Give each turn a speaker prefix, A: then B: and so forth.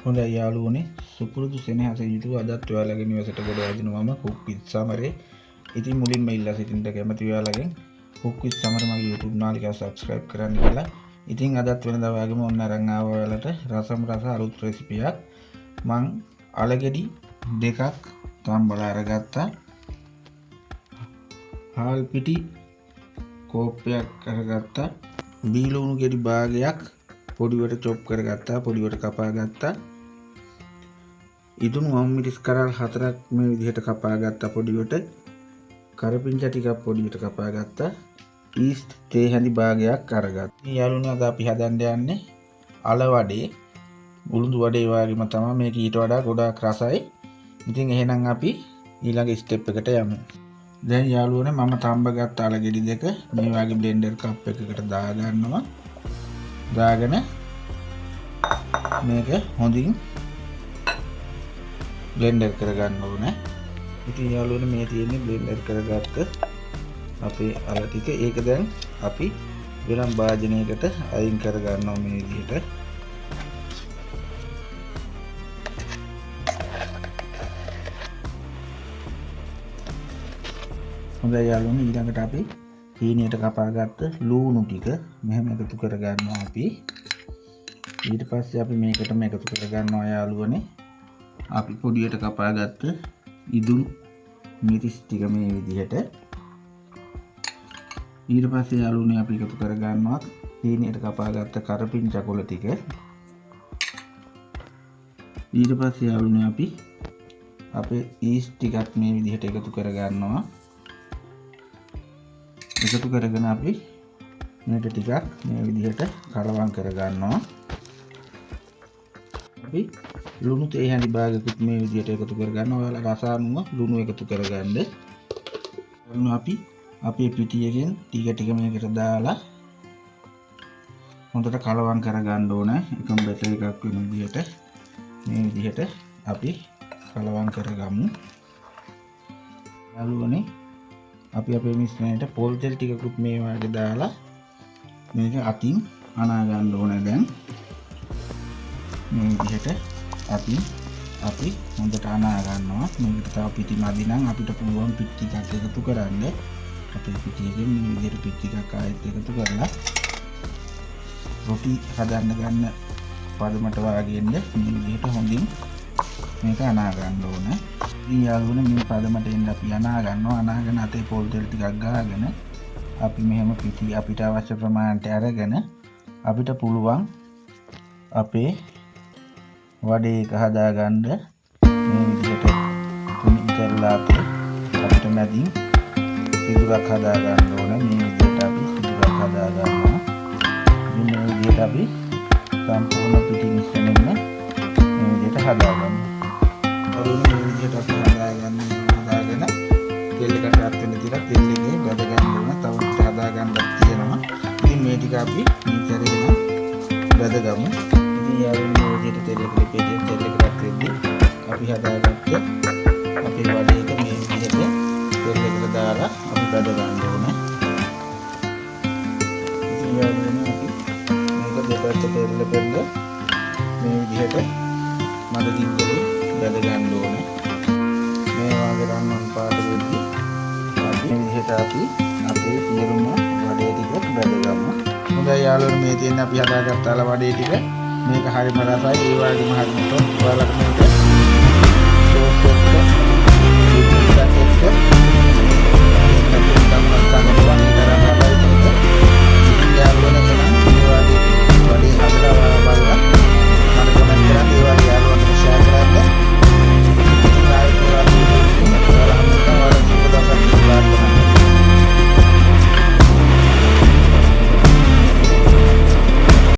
A: හොඳයි යාළුවනේ, සුපුරුදු සෙනෙහසින් යුතුව අදත් ඔයාලගේ නිවසට ගොඩ වදිනවා මම කුක් විත් සමරේ. ඉතින් මුලින්ම ඉල්ලා සිටින්න කැමති ඔයාලගෙන් කුක් විත් සමර මගේ YouTube නාලිකාව සබ්ස්ක්‍රයිබ් කරන්න කියලා. ඉතින් අදත් වෙනදා වගේම ඔන්න අරන් ආවා ඔයාලට රසම රස අලුත් රෙසිපියක්. මං අලගෙඩි දෙකක් තම්බලා අරගත්තා. හාල් පිටි කෝප්පයක් අරගත්තා. බීලුණු ගෙඩි භාගයක් පොඩිවට චොප් කරගත්තා, පොඩිවට කපා ගත්තා. ඉදුණු අමු මිරිස් කරල් 4ක් මේ විදිහට කපා ගත්තා පොඩිවට. කරපිංචා ටිකක් පොඩිවට කපා ගත්තා. ඊස්ට් තේ හැඳි භාගයක් අරගත්තා. ඉතින් යාළුවනේ අද අපි හදන්න යන්නේ අල වඩේ. උළුඳු වඩේ වගේම තමයි මේක, ඊට වඩා ගොඩාක් රසයි. ඉතින් එහෙනම් අපි ඊළඟ ස්ටෙප් එකට යමු. දැන් යාළුවනේ මම තම්බ ගත්ත අල ගෙඩි දෙක මේ වගේ බ්ලෙන්ඩර් කප් එකකට දාගන්නවා. දාගෙන මේක හොඳින් බ්ලෙන්ඩර් කරගන්න ඕනේ. ඉතින් යාළුවනේ මේ තියෙන්නේ බ්ලෙන්ඩර් කරගත්ත අපේ අල ටික. ඒක දැන් අපි වෙනම් භාජනයකට අයින් කරගන්නවා මේ විදිහට. හොඳයි යාළුවනේ, ඊළඟට අපි හීනියට කපාගත්ත ලූණු ටික මෙහෙම එකතු කරගන්නවා අපි. ඊට පස්සේ අපි මේකටම එකතු කරගන්නවා යාළුවනේ අපි පොඩියට කපාගත්ත ඉදුණු මිරිස් ටික මේ විදිහට. ඊට පස්සේ යාළුවනේ අපි එකතු කරගන්නවා හීනියට කපාගත්ත කරපිංචා කොළ ටික. ඊට පස්සේ යාළුවනේ අපි අපේ ඊස්ට් ටිකත් මේ විදිහට එකතු කරගන්නවා. එකතු කරගෙන අපි මේක ටිකක් මේ විදිහට කලවම් කරගන්නවා. අපි ලුණු තේ හැඳි භාගයකුත් මේ විදිහට එකතු කරගන්නවා. ඔයාලා රස අනුව ලුණු එකතු කරගන්න. ලුණු අපි අපේ පිටියකින් ටික ටික මේකට දාලා හොඳට කලවම් කරගන්න ඕන. එකම බැටර් එකක් වෙන විදිහට මේ විදිහට අපි කලවම් කරගමු. යාළුවනේ අපි අපේ මිශ්‍රණයට පොල් තෙල් ටිකකුත් මේ වගේ දාලා මේක අතින් අනා ගන්න ඕනේ. දැන් මේ විදිහට අපි හොඳට අනා ගන්නවා. මේකට තව පිටි මදි නම් අපිට පුළුවන් පිටි ටිකක් එකතු කරන්න. අපේ පිටි එකෙන් මේ විදිහට පිටි ටිකක් ආයෙත් එකතු කරලා රොටි හදන්න ගන්න පදමට වාගේ එන්න මේ විදිහට හොඳින් මේක අනා ගන්න ඕනේ. ඉතින් යාළුවනේ මේ පදමට එන්න අපි අනා ගන්නවා. අනාගෙන අතේ පොල් තෙල් ටිකක් ගාගෙන අපි මෙහෙම පිටි අපිට අවශ්‍ය ප්‍රමාණයට අරගෙන අපිට පුළුවන් අපේ වඩේ එක හදාගන්න. මේ විදිහට තුනී කරලා අතේ අපිට මැදින් සිදුරක් හදාගන්න ඕන. මේ විදිහට අපි සිදුරක් හදාගන්නවා. ඉතින් මේ විදිහට අපි සම්පූර්ණ පිටි මිශ්‍රණයම මේ විදිහට හදාගමු. අරුණ මේ විදිහට අපි හදාගෙන තෙල් එකට රත් වෙන තියලා තෙල් එකේ බැද ගන්න ඕන. තව ටික හදාගන්නත් තියෙනවා. ඉතින් මේ ටික අපි මේ සැරේම බැදගමු. ඉතින් යාළුවනේ මේ විදිහට තෙල් එක ලිපේ තෙල් එක රත් වෙද්දී අපි හදාගත්ත අපේ වඩේ එක මේ විදිහට තෙල් එකට දාලා අපි බැද ගන්න ඕනේ. ඉතින් යාළුවනේ අපි මේක දෙපැත්ත පෙරල පෙරල මේ විදිහට මද ගින්දරේ බැද ගන්න ඕනේ. මේ වගේ රන්වන් පාට වෙද්දී අපි මේ විදිහට අපි අපේ සියලුම වඩේ ටික බැදගමු. හොඳයි යාළුවනේ මේ තියෙන අපි හදාගත්ත අල වඩේ ටික. මේක හරිම රසයි, ඒ වගේම හරිම ටොප්. ඔයාලට මේක සෝස් එකක්